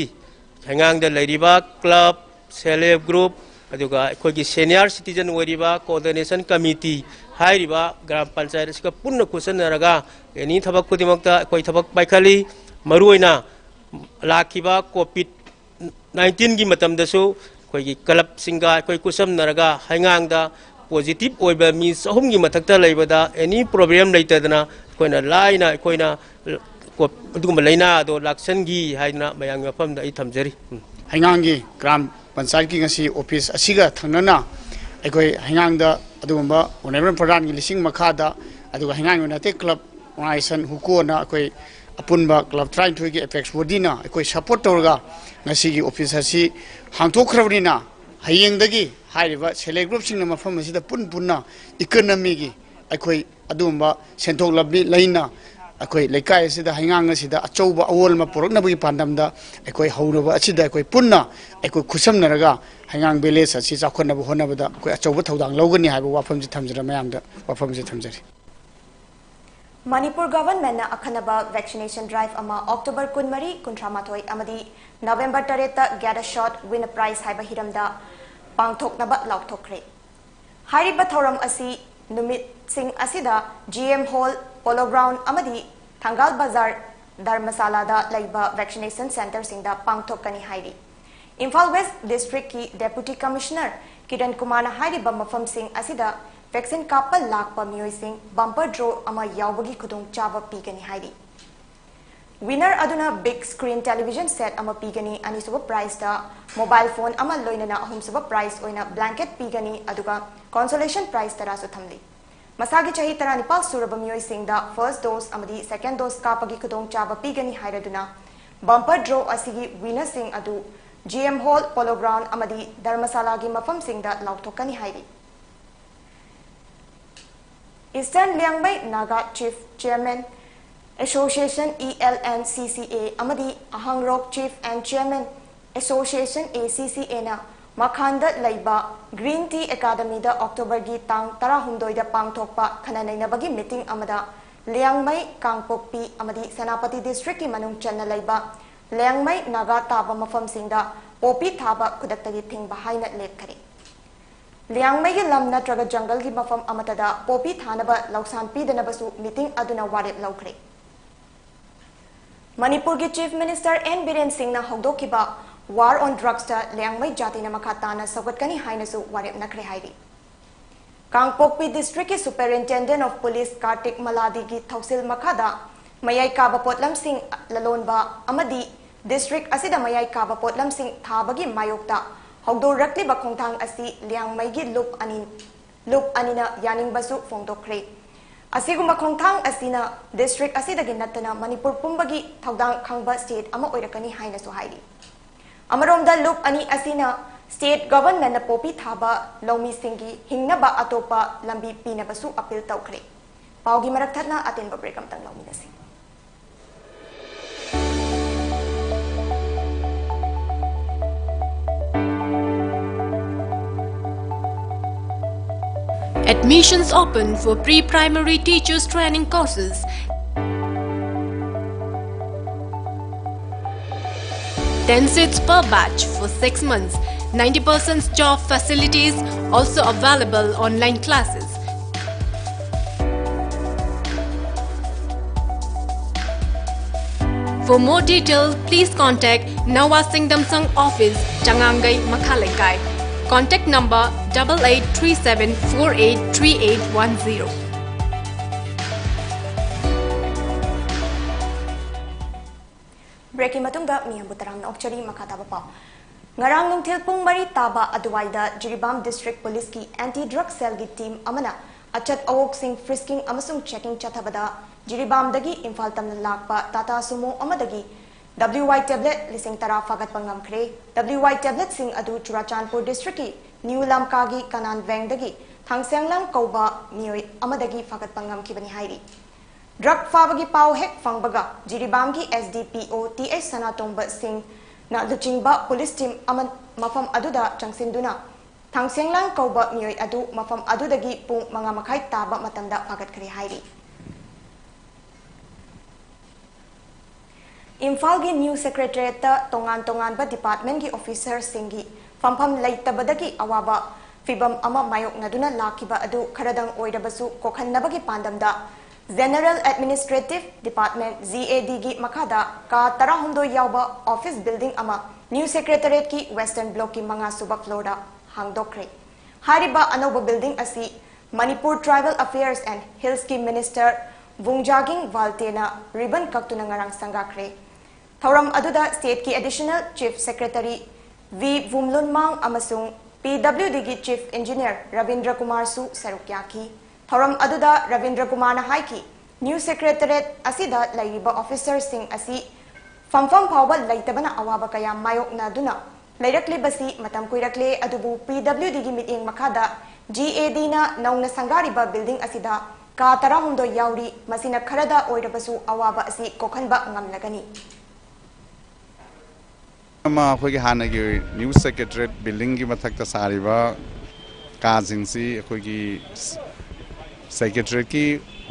ꯍꯩꯉꯥꯡꯗ ꯂꯩꯔꯤꯕ ꯀ꯭ꯂꯕ, ꯁꯦꯜꯐ ꯍꯦꯜꯞ ꯒ꯭ꯔꯨꯞ, ꯑꯗꯨꯒ ꯑꯩꯈꯣꯏꯒꯤ ꯁꯦꯅꯤꯌꯔ ꯁꯤꯇꯤꯖꯟ ꯑꯣꯏꯔꯤꯕ ꯀꯣꯑꯣꯔꯗꯤꯅꯦꯁꯟ ꯀꯃꯤꯇꯤ ꯍꯥꯏꯔꯤꯕ ꯒ꯭ꯔꯥꯝ ꯄꯟꯆꯥꯌꯠ ꯑꯁꯤꯒ ꯄꯨꯟꯅ ꯈꯨꯠꯁꯟꯅꯔꯒ ꯑꯦꯅꯤ ꯊꯕꯛ ꯈꯨꯗꯤꯡꯃꯛꯇ ꯑꯩꯈꯣꯏ ꯊꯕꯛ ꯄꯥꯏꯈꯠꯂꯤ꯫ ꯃꯔꯨꯑꯣꯏꯅ ꯂꯥꯛꯈꯤꯕ ꯀꯣꯚꯤꯗ ꯅꯥꯏꯟꯇꯤꯟꯒꯤ ꯃꯇꯝꯗꯁꯨ ꯑꯩꯈꯣꯏꯒꯤ ꯀ꯭ꯂꯕꯁꯤꯡꯒ ꯑꯩꯈꯣꯏ ꯈꯨꯠꯁꯝꯅꯔꯒ ꯍꯩꯉꯥꯡꯗ ꯄꯣꯖꯤꯇꯤꯚ ꯑꯣꯏꯕ ꯃꯤ ꯆꯍꯨꯝꯒꯤ ꯃꯊꯛꯇ ꯂꯩꯕꯗ ꯑꯦꯅꯤ ꯄ꯭ꯔꯣꯕ꯭ꯂꯦꯝ ꯂꯩꯇꯗꯅ ꯑꯩꯈꯣꯏꯅ ꯂꯥꯏꯅ ꯑꯩꯈꯣꯏꯅ ꯑꯗꯨꯒꯨꯝꯕ ꯂꯥꯏꯅꯥ ꯑꯗꯣ ꯂꯥꯛꯁꯟꯈꯤ ꯍꯥꯏꯗꯅ ꯃꯌꯥꯝꯒꯤ ꯃꯐꯝꯗ ꯑꯩ ꯊꯝꯖꯔꯤ꯫ ꯎꯝ꯫ ꯍꯩꯉꯥꯡꯒꯤ ꯒ꯭ꯔꯥꯝ ꯄꯟꯆꯥꯌꯠꯀꯤ ꯉꯁꯤ ꯑꯣꯐꯤꯁ ꯑꯁꯤꯒ ꯊꯪꯅꯅ ꯑꯩꯈꯣꯏ ꯍꯩꯉꯥꯡꯗ ꯑꯗꯨꯒꯨꯝꯕ ꯑꯣꯅꯔꯦꯕꯜ ꯄ꯭ꯔꯙꯥꯟꯒꯤ ꯂꯤꯁꯤꯡ ꯃꯈꯥꯗ ꯑꯗꯨꯒ ꯍꯩꯉꯥꯡ ꯌꯨꯅꯥꯏꯇꯦꯗ ꯀ꯭ꯂꯕ ꯑꯣꯔꯒꯅꯥꯏꯖꯦꯁꯟ ꯍꯨꯀꯣꯅ ꯑꯩꯈꯣꯏ ꯑꯄꯨꯟꯕ ꯀ꯭ꯂꯕ ꯇꯔꯥꯅꯤꯊꯣꯏꯒꯤ ꯑꯦꯄꯦꯛꯁ ꯕꯣꯗꯤꯅ ꯑꯩꯈꯣꯏ ꯁꯄꯣꯔꯠ ꯇꯧꯔꯒ ꯉꯁꯤꯒꯤ ꯑꯣꯐꯤꯁ ꯑꯁꯤ ꯍꯥꯡꯗꯣꯛꯈ꯭ꯔꯕꯅꯤꯅ ꯍꯌꯦꯡꯗꯒꯤ ꯍꯥꯏꯔꯤꯕ ꯁꯦꯜꯐ ꯍꯦꯜꯞ ꯒ꯭ꯔꯨꯞꯁꯤꯡꯅ ꯃꯐꯝ ꯑꯁꯤꯗ ꯄꯨꯟ ꯄꯨꯟꯅ ꯏꯀꯣꯅꯣꯃꯤꯒꯤ ꯑꯩꯈꯣꯏ ꯑꯗꯨꯒꯨꯝꯕ ꯁꯦꯟꯊꯣꯛ ꯂꯝꯕꯤ ꯂꯩꯅ ꯑꯩꯈꯣꯏ ꯂꯩꯀꯥꯏ ꯑꯁꯤꯗ ꯍꯩꯉꯥꯡ ꯑꯁꯤꯗ ꯑꯆꯧꯕ ꯑꯑꯣꯟꯕ ꯄꯨꯔꯛꯅꯕꯒꯤ ꯄꯥꯟꯗꯝꯗ ꯑꯩꯈꯣꯏ ꯍꯧꯔꯕ ꯑꯁꯤꯗ ꯑꯩꯈꯣꯏ ꯄꯨꯟꯅ ꯑꯩꯈꯣꯏ ꯈꯨꯠꯁꯝꯅꯔꯒ ꯍꯩꯉꯥꯡ ꯚꯤꯂꯦꯖ ꯑꯁꯤ ꯆꯥꯎꯈꯠꯅꯕ ꯍꯣꯠꯅꯕꯗ ꯑꯩꯈꯣꯏ ꯑꯆꯧꯕ ꯊꯧꯗꯥꯡ ꯂꯧꯒꯅꯤ ꯍꯥꯏꯕ ꯋꯥꯐꯝꯁꯤ ꯊꯝꯖꯔ ꯃꯌꯥꯝꯗ ꯋꯥꯐꯝꯁꯤ ꯊꯝꯖꯔꯤ꯫ ꯃꯅꯤꯄꯨꯔ ꯒꯚꯔꯟꯃꯦꯟꯠꯅ ꯑꯈꯟꯅꯕ ꯚꯦꯛꯁꯤꯅꯦꯁꯟ ꯗ꯭ꯔꯥꯏꯚ ꯑꯃ ꯑꯣꯛꯇꯣꯕꯔ ꯀꯨꯟꯃꯔꯤ, ꯀꯨꯟꯊ꯭ꯔꯥ ꯃꯥꯊꯣꯏ ꯑꯃꯗꯤ ꯅꯕꯦꯝꯕꯔ ꯇꯔꯦꯠꯇ Get a Shot, Win a Prize ꯍꯥꯏꯕ ꯍꯤꯔꯝꯗ ꯄꯥꯡꯊꯣꯛꯅꯕ ꯂꯥꯎꯊꯣꯛꯈ꯭ꯔꯦ꯫ ꯍꯥꯏꯔꯤꯕ ꯊꯧꯔꯝ ꯑꯁꯤ ꯅꯨꯃꯤꯠꯁꯤꯡ ꯑꯁꯤꯗ G M hall, polo ground ꯑꯃꯗꯤ ꯊꯪꯒꯥꯜ ꯕꯖꯥꯔ ꯙꯔꯃꯁꯥꯂꯥꯗ ꯂꯩꯕ ꯚꯦꯛꯁꯤꯅꯦꯁꯟ ꯁꯦꯟꯇꯔꯁꯤꯡꯗ ꯄꯥꯡꯊꯣꯛꯀꯅꯤ ꯍꯥꯏꯔꯤ꯫ ꯏꯝꯐꯥꯜ ꯋꯦꯁ꯭ꯠ ꯗꯤꯁ꯭ꯠꯔꯤꯛꯀꯤ ꯗꯦꯄꯨꯇꯤ ꯀꯃꯤꯁꯅꯔ ꯀꯤꯔꯟ ꯀꯨꯃꯥꯔꯅ ꯍꯥꯏꯔꯤꯕ ꯃꯐꯝꯁꯤꯡ ꯑꯁꯤꯗ ꯚꯦꯛꯁꯤꯟ ꯀꯥꯞꯄ ꯂꯥꯛꯄ ꯃꯤꯑꯣꯏꯁꯤꯡ ꯕꯝꯄꯔ ꯗ꯭ꯔꯣ ꯑꯃ ꯌꯥꯎꯕꯒꯤ ꯈꯨꯗꯣꯡꯆꯥꯕ ꯄꯤꯒꯅꯤ ꯍꯥꯏꯔꯤ꯫ ꯋꯤꯅꯔ ꯑꯗꯨꯅ ꯕꯤꯒ ꯁ꯭ꯀ꯭ꯔꯤꯟ ꯇꯦꯂꯤꯚꯤꯖꯟ ꯁꯦꯠ ꯑꯃ ꯄꯤꯒꯅꯤ, ꯑꯅꯤꯁꯨꯕ ꯄ꯭ꯔꯥꯏꯖꯇ ꯃꯣꯕꯥꯏꯜ ꯐꯣꯟ ꯑꯃ, ꯂꯣꯏꯅꯅ ꯑꯍꯨꯝꯁꯨꯕ ꯄ꯭ꯔꯥꯏꯖ ꯑꯣꯏꯅ ꯕ꯭ꯂꯦꯡꯀꯦꯠ ꯄꯤꯒꯅꯤ, ꯑꯗꯨꯒ ꯀꯣꯟꯁꯣꯂꯦꯁꯟ ꯄ꯭ꯔꯥꯏꯖ ꯇꯔꯥꯁꯨ ꯊꯝꯂꯤ꯫ ꯃꯁꯥꯒꯤ ꯆꯍꯤ ꯇꯔꯥꯅꯤꯄꯥꯜ ꯁꯨꯔꯕ ꯃꯤꯑꯣꯏꯁꯤꯡꯗ ꯐꯥꯔꯁ꯭ꯠ ꯗꯣꯖ ꯑꯃꯗꯤ ꯁꯦꯀꯦꯟꯗ ꯗꯣꯖ ꯀꯥꯞꯄꯒꯤ ꯈꯨꯗꯣꯡꯆꯥꯕ ꯄꯤꯒꯅꯤ ꯍꯥꯏꯔꯗꯨꯅ, ꯕꯝꯄꯔ ꯗ꯭ꯔꯣ ꯑꯁꯤꯒꯤ ꯋꯤꯅꯔꯁꯤꯡ ꯑꯗꯨ G M hall, polo ground ꯑꯃꯗꯤ ꯙꯔꯃꯁꯥꯂꯥꯒꯤ ꯃꯐꯝꯁꯤꯡꯗ ꯂꯥꯎꯊꯣꯛꯀꯅꯤ ꯍꯥꯏꯔꯤ꯫ Eastern Liangmai Naga chief chairmen association, E L N C C A, ꯑꯃꯗꯤ ꯑꯍꯥꯡꯔꯣꯛ chief and chairmen association, A C C ꯑꯦꯅ ꯃꯈꯥꯟꯗ ꯂꯩꯕ ꯒ꯭ꯔꯤꯟ ꯇꯤ ꯑꯦꯀꯥꯗꯃꯤꯗ ꯑꯣꯛꯇꯣꯕꯔꯒꯤ ꯇꯥꯡ ꯇꯔꯥꯍꯨꯝꯗꯣꯏꯗ ꯄꯥꯡꯊꯣꯛꯄ ꯈꯟꯅ ꯅꯩꯅꯕꯒꯤ ꯃꯤꯇꯤꯡ ꯑꯃꯗ ꯂꯤꯌꯥꯡꯃꯩ, ꯀꯥꯡꯄꯣꯛꯄꯤ ꯑꯃꯗꯤ ꯁꯦꯅꯥꯄꯇꯤ ꯗꯤꯁ꯭ꯠꯔꯤꯛꯀꯤ ꯃꯅꯨꯡ ꯆꯟꯅ ꯂꯩꯕ ꯂꯤꯌꯥꯡꯃꯩ ꯅꯥꯒꯥ ꯇꯥꯕ ꯃꯐꯝꯁꯤꯡꯗ ꯄꯣꯄꯤ ꯊꯥꯕ ꯈꯨꯗꯛꯇꯒꯤ ꯊꯤꯡꯕ ꯍꯥꯏꯅ ꯂꯦꯞꯈꯔꯦ꯫ ꯂꯤꯌꯥꯡꯃꯩꯒꯤ ꯂꯝ ꯅꯠꯇ꯭ꯔꯒ ꯖꯪꯒꯜꯒꯤ ꯃꯐꯝ ꯑꯃꯠꯇꯗ ꯄꯣꯄꯤ ꯊꯥꯅꯕ ꯂꯧꯁꯥꯟ ꯄꯤꯗꯅꯕꯁꯨ ꯃꯤꯇꯤꯡ ꯑꯗꯨꯅ ꯋꯥꯔꯦꯞ ꯂꯧꯈ꯭ꯔꯦ꯫ ꯃꯅꯤꯄꯨꯔꯒꯤ ꯆꯤꯐ ꯃꯤꯅꯤꯁꯇꯔ ꯑꯦꯟ ꯕꯤꯔꯦꯟ ꯁꯤꯡꯅ ꯍꯧꯗꯣꯛꯈꯤꯕ ꯋꯥꯔ ꯑꯣꯟ ꯗ꯭ꯔꯒꯁꯇ ꯂꯤꯌꯥꯡꯃꯩ ꯖꯥꯇꯤꯅ ꯃꯈꯥ ꯇꯥꯅ ꯁꯧꯒꯠꯀꯅꯤ ꯍꯥꯏꯅꯁꯨ ꯋꯥꯔꯦꯞꯅꯈ꯭ꯔꯦ ꯍꯥꯏꯔꯤ꯫ ꯀꯥꯡꯄꯣꯛꯄꯤ District ꯀꯤ Superintendent of Police Kartik Maladi ꯒꯤ ꯊꯧꯁꯤꯜ ꯃꯈꯥꯗ ꯃꯌꯥꯏ ꯀꯥꯕ ꯄꯣꯠꯂꯝꯁꯤꯡ ꯂꯂꯣꯟꯕ ꯑꯃꯗꯤ district ꯑꯁꯤꯗ ꯃꯌꯥꯏ ꯀꯥꯕ ꯄꯣꯠꯂꯝꯁꯤꯡ ꯊꯥꯕꯒꯤ ꯃꯥꯌꯣꯛꯇ ꯍꯧꯗꯣꯔꯛꯂꯤꯕ ꯈꯣꯡꯊꯥꯡ ꯑꯁꯤ ꯂꯤꯌꯥꯡꯃꯩꯒꯤ ꯂꯨꯞ ꯑꯅꯤ, ꯂꯨꯞ ꯑꯅꯤꯅ ꯌꯥꯅꯤꯡꯕꯁꯨ ꯐꯣꯡꯗꯣꯛꯈ꯭ꯔꯦ꯫ ꯑꯁꯤꯒꯨꯝꯕ ꯈꯣꯡꯊꯥꯡ ꯑꯁꯤꯅ district ꯑꯁꯤꯗꯒꯤ ꯅꯠꯇꯅ ꯃꯅꯤꯄꯨꯔ ꯄꯨꯝꯕꯒꯤ ꯊꯧꯗꯥꯡ ꯈꯪꯕ state ꯑꯃ ꯑꯣꯏꯔꯛꯀꯅꯤ ꯍꯥꯏꯅꯁꯨ ꯍꯥꯏꯔꯤ꯫ ꯑꯃꯔꯣꯝꯗ ꯂꯨꯞ ꯑꯅꯤ ꯑꯁꯤꯅ state government ꯅ ꯄꯣꯄꯤ ꯊꯥꯕ ꯂꯧꯃꯤꯁꯤꯡꯒꯤ ꯍꯤꯡꯅꯕ ꯑꯇꯣꯞꯄ ꯂꯝꯕꯤ ꯄꯤꯅꯕꯁꯨ appeal ꯇꯧꯈ꯭ꯔꯦ꯫ ꯄꯥꯎꯒꯤ ꯃꯔꯛ ꯊꯠꯅ ꯑꯇꯦꯟꯕ break ꯑꯃꯇꯪ ꯂꯧꯃꯤꯟꯅꯁꯤ꯫ Admissions open for pre-primary teachers training courses. Ten seats per batch for six months. Ninety percent job facilities, also available online classes. For more detail, please contact Nawa Singdamsang Office, Changangai, Makhaleikai. Contact number double eight three seven four eight three eight one zero. Break ꯀꯤ ꯃꯇꯨꯡꯗ ꯃꯤꯌꯥꯝꯕꯨ ꯇꯔꯥꯝꯅ ꯑꯣꯛꯆꯔꯤ꯫ ꯃꯈꯥ ꯇꯥꯕ ꯄꯥꯎ꯫ ꯉꯔꯥꯡ ꯅꯨꯡꯊꯤꯜ ꯄꯨꯡ ꯃꯔꯤ ꯇꯥꯕ ꯑꯗꯨꯋꯥꯏꯗ ꯖꯤꯔꯤꯕꯥꯝ District Police ꯀꯤ Anti Drug Cell ꯒꯤ team ꯑꯃꯅ ꯑꯆꯠ ꯑꯋꯣꯛꯁꯤꯡ frisking ꯑꯃꯁꯨꯡ checking ꯆꯠꯊꯕꯗ ꯖꯤꯔꯤꯕꯥꯝꯗꯒꯤ ꯏꯝꯐꯥꯜ ꯇꯝꯅ ꯂꯥꯛꯄ Tata Sumo ꯑꯃꯗꯒꯤ W Y tablet ꯂꯤꯁꯤꯡ ꯇꯔꯥ ꯐꯥꯒꯠꯄ ꯉꯝꯈ꯭ꯔꯦ꯫ W Y tablet ꯁꯤꯡ ꯑꯗꯨ ꯆꯨꯔꯥꯆꯥꯟꯄꯨꯔ District ꯀꯤ ꯅ꯭ꯌꯨ ꯂꯝꯀꯥꯒꯤ ꯀꯅꯥꯟ ꯋꯦꯡꯗꯒꯤ ꯊꯥꯡꯁꯦꯡꯂꯥꯡ ꯀꯧꯕ ꯃꯤꯑꯣꯏ ꯑꯃꯗꯒꯤ ꯐꯥꯒꯠꯄ ꯉꯝꯈꯤꯕꯅꯤ ꯍꯥꯏꯔꯤ꯫ Drug ꯐꯥꯕꯒꯤ ꯄꯥꯎ ꯍꯦꯛ ꯐꯪꯕꯒ ꯖꯤꯔꯤꯕꯥꯝꯒꯤ S D P O T H ꯁꯅꯥꯇꯣꯝꯕ ꯁꯤꯡꯅ ꯂꯨꯆꯤꯡꯕ police team ꯑꯃ ꯃꯐꯝ ꯑꯗꯨꯗ ꯆꯪꯁꯤꯟꯗꯨꯅ ꯊꯥꯡꯁꯦꯡꯂꯥꯡ ꯀꯧꯕ ꯃꯤꯑꯣꯏ ꯑꯗꯨ ꯃꯐꯝ ꯑꯗꯨꯗꯒꯤ ꯄꯨꯡ ꯃꯉꯥ ꯃꯈꯥꯏ ꯇꯥꯕ ꯃꯇꯝꯗ ꯐꯥꯒꯠꯈ꯭ꯔꯦ ꯍꯥꯏꯔꯤ꯫ ꯏꯝꯐꯥꯜꯒꯤ new secretariat ꯇ ꯇꯣꯉꯥꯟ ꯇꯣꯉꯥꯟꯕ department ꯀꯤ officer ꯁꯤꯡꯒꯤ ꯐꯝꯐꯝ ꯂꯩꯇꯕꯗꯒꯤ ꯑꯋꯥꯕ ꯐꯤꯚꯝ ꯑꯃ ꯃꯥꯌꯣꯛꯅꯗꯨꯅ ꯂꯥꯛꯈꯤꯕ ꯑꯗꯨ ꯈꯔꯗꯪ ꯑꯣꯏꯔꯕꯁꯨ ꯀꯣꯛꯍꯟꯅꯕꯒꯤ ꯄꯥꯟꯗꯝꯗ General Administrative Department, G A D ꯒꯤ ꯃꯈꯥꯗ ꯀꯥ ꯇꯔꯥꯍꯨꯝꯗꯣꯏ ꯌꯥꯎꯕ office building ꯑꯃ new secretariat ꯀꯤ western block ꯀꯤ ꯃꯉꯥ ꯁꯨꯕ floor ꯗ ꯍꯥꯡꯗꯣꯛꯈ꯭ꯔꯦ꯫ ꯍꯥꯏꯔꯤꯕ ꯑꯅꯧꯕ building ꯑꯁꯤ Manipur Tribal Affairs and Hillsꯀꯤ Minister ꯕꯨꯡꯖꯥꯒꯤꯡ ꯋꯥꯜꯇꯦꯅ ribbon ꯀꯛꯇꯨꯅ ꯉꯔꯥꯡ ꯁꯪꯒꯥꯈ꯭ꯔꯦ꯫ ꯊꯧꯔꯝ ꯑꯗꯨꯗ stateꯀꯤ Additional Chief Secretary ꯚꯤ ꯚꯨꯝꯂꯨꯟꯃꯥꯡ ꯑꯃꯁꯨꯡ PWDꯒꯤ Chief Engineer ꯔꯕꯤꯟꯗ꯭ꯔ ꯀꯨꯃꯥꯔꯁꯨ ꯁꯔꯨꯛ ꯌꯥꯈꯤ꯫ ꯊꯧꯔꯝ ꯑꯗꯨꯗ ꯔꯕꯤꯟꯗ꯭ꯔ ꯀꯨꯃꯥꯔꯅ ꯍꯥꯏꯈꯤ, new secretariat ꯑꯁꯤꯗ ꯂꯩꯔꯤꯕ officerꯁꯤꯡ ꯑꯁꯤ ꯐꯝꯐꯝ ꯐꯥꯎꯕ ꯂꯩꯇꯕꯅ ꯑꯋꯥꯕ ꯀꯌꯥ ꯃꯥꯌꯣꯛꯅꯗꯨꯅ ꯂꯩꯔꯛꯂꯤꯕꯁꯤ ꯃꯇꯝ ꯀꯨꯏꯔꯛꯂꯦ, ꯑꯗꯨꯕꯨ PWDꯒꯤ ꯃꯤꯠꯌꯦꯡ ꯃꯈꯥꯗ GADꯅ ꯅꯧꯅ ꯁꯪꯒꯥꯔꯤꯕ building ꯑꯁꯤꯗ ꯀꯥ ꯇꯔꯥꯍꯨꯝꯗꯣꯏ ꯌꯥꯎꯔꯤ, ꯃꯁꯤꯅ ꯈꯔꯗ ꯑꯣꯏꯔꯕꯁꯨ ꯑꯋꯥꯕ ꯑꯁꯤ ꯀꯣꯛꯍꯟꯕ ꯉꯝꯂꯒꯅꯤ꯫ ꯑꯃ ꯑꯩꯈꯣꯏꯒꯤ ꯍꯥꯟꯅꯒꯤ new secretariat buildingꯒꯤ ꯃꯊꯛꯇ ꯁꯥꯔꯤꯕ ꯀꯥꯁꯤꯡꯁꯤ ꯑꯩꯈꯣꯏꯒꯤ secretariatꯀꯤ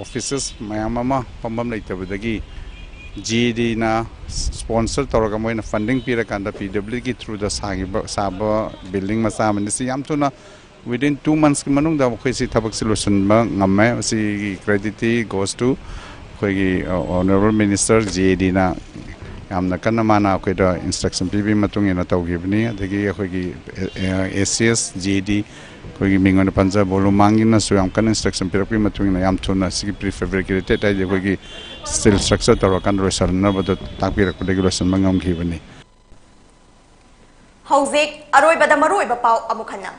offices ꯃꯌꯥꯝ ꯑꯃ ꯐꯝꯐꯝ ꯂꯩꯇꯕꯗꯒꯤ GADꯅ sponsor ꯇꯧꯔꯒ ꯃꯣꯏꯅ funding ꯄꯤꯔꯀꯥꯟꯗ PWDꯒꯤ throughꯗ ꯁꯥꯈꯤꯕ, ꯁꯥꯕ building ꯃꯆꯥ ꯑꯃꯅꯤ꯫ ꯁꯤ ꯌꯥꯝ ꯊꯨꯅ within two monthsꯀꯤ ꯃꯅꯨꯡꯗ ꯑꯩꯈꯣꯏ ꯁꯤ ꯊꯕꯛꯁꯤ ꯂꯣꯏꯁꯤꯟꯕ ꯉꯝꯃꯦ꯫ ꯁꯤꯒꯤ creditꯇꯤ goes to ꯑꯩꯈꯣꯏꯒꯤ, ꯑ, Honourable Minister GADꯅ ꯌꯥꯝꯅ ꯀꯟꯅ ꯃꯥꯅ ꯑꯩꯈꯣꯏꯗ instruction ꯄꯤꯕꯒꯤ ꯃꯇꯨꯡ ꯏꯟꯅ ꯇꯧꯈꯤꯕꯅꯤ꯫ ꯑꯗꯒꯤ ꯑꯩꯈꯣꯏꯒꯤ, ꯑ, ꯑ, ACS GAD ꯑꯩꯈꯣꯏꯒꯤ ꯃꯤꯡ ꯑꯣꯏꯅ ꯄꯟꯖꯕ ꯂꯨꯃꯥꯡꯒꯤꯅꯁꯨ ꯌꯥꯝ ꯀꯟꯅ instruction ꯄꯤꯔꯛꯄꯒꯤ ꯃꯇꯨꯡ ꯏꯟꯅ ꯌꯥꯝ ꯊꯨꯅ ꯁꯤꯒꯤ prefabricated ꯍꯥꯏꯗꯤ ꯑꯩꯈꯣꯏꯒꯤ steel structure ꯇꯧꯔꯀꯥꯟꯗ ꯂꯣꯏꯁꯤꯟꯅꯕꯗꯣ ꯇꯥꯛꯄꯤꯔꯛꯄꯗꯒꯤ ꯂꯣꯏꯁꯤꯟꯕ ꯉꯝꯈꯤꯕꯅꯤ꯫ ꯍꯧꯖꯤꯛ ꯑꯔꯣꯏꯕꯗ ꯃꯔꯨꯑꯣꯏꯕ ꯄꯥꯎ ꯑꯃꯨꯛ ꯍꯟꯅ꯫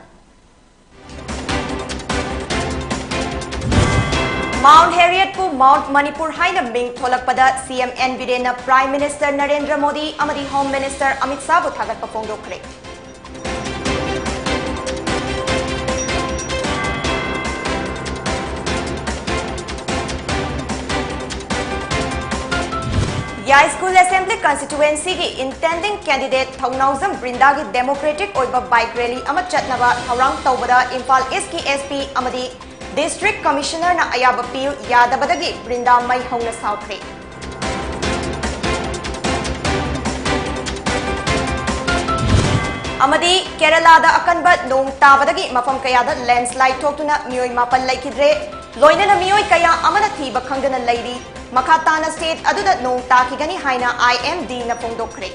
Mount Harrietꯄꯨ Mount Manipur ꯍꯥꯏꯅ ꯃꯤꯡ ꯊꯣꯂꯛꯄꯗ CM N ꯕꯤꯔꯦꯟꯅ Prime Minister Narendra Modi ꯑꯃꯗꯤ Home Minister ꯑꯃꯤꯠ ꯁꯥꯍꯕꯨ ꯊꯥꯒꯠꯄ ꯐꯣꯡꯗꯣꯛꯈ꯭ꯔꯦ꯫ ꯌꯥꯏꯁ꯭ꯀꯨꯜ Assembly Constituencyꯒꯤ intending candidate ꯊꯧꯅꯥꯎꯖꯝ ꯕ꯭ꯔꯤꯟꯗꯥꯒꯤ democratic ꯑꯣꯏꯕ bike rally ꯑꯃ ꯆꯠꯅꯕ ꯊꯧꯔꯥꯡ ꯇꯧꯕꯗ ꯏꯝꯐꯥꯜ Eastꯀꯤ SP ꯑꯃꯗꯤ District Commissionerꯅ ꯑꯌꯥꯕ ꯄꯤꯌꯨ ꯌꯥꯗꯕꯗꯒꯤ ꯕ꯭ꯔꯤꯟꯗꯥ ꯃꯩ ꯍꯧꯅ ꯁꯥꯎꯈ꯭ꯔꯦ꯫ ꯑꯃꯗꯤ ꯀꯦꯔꯂꯥꯗ ꯑꯀꯟꯕ ꯅꯣꯡ ꯇꯥꯕꯗꯒꯤ ꯃꯐꯝ ꯀꯌꯥꯗ landslide ꯊꯣꯛꯇꯨꯅ ꯃꯤꯑꯣꯏ ꯃꯥꯄꯟ ꯂꯩꯈꯤꯗ꯭ꯔꯦ꯫ ꯂꯣꯏꯅꯅ ꯃꯤꯑꯣꯏ ꯀꯌꯥ ꯑꯃꯅ ꯊꯤꯕ ꯈꯪꯗꯅ ꯂꯩꯔꯤ꯫ ꯃꯈꯥ ꯇꯥꯅ state ꯑꯗꯨꯗ ꯅꯣꯡ ꯇꯥꯈꯤꯒꯅꯤ ꯍꯥꯏꯅ IMDꯅ ꯐꯣꯡꯗꯣꯛꯈ꯭ꯔꯦ꯫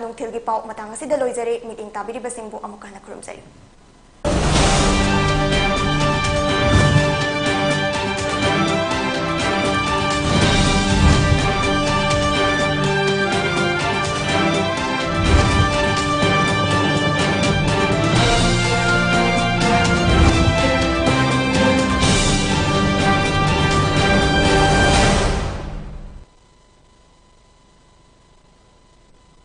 ꯅꯨꯡꯊꯤꯜꯒꯤ ꯄꯥꯎ ꯃꯇꯥꯡ ꯑꯁꯤꯗ ꯂꯣꯏꯖꯔꯦ꯫ ꯃꯤꯠꯌꯦꯡ ꯇꯥꯕꯤꯔꯤꯕꯁꯤꯡꯕꯨ ꯑꯃꯨꯛ ꯍꯟꯅ ꯈꯨꯔꯨꯝꯖꯔꯤ꯫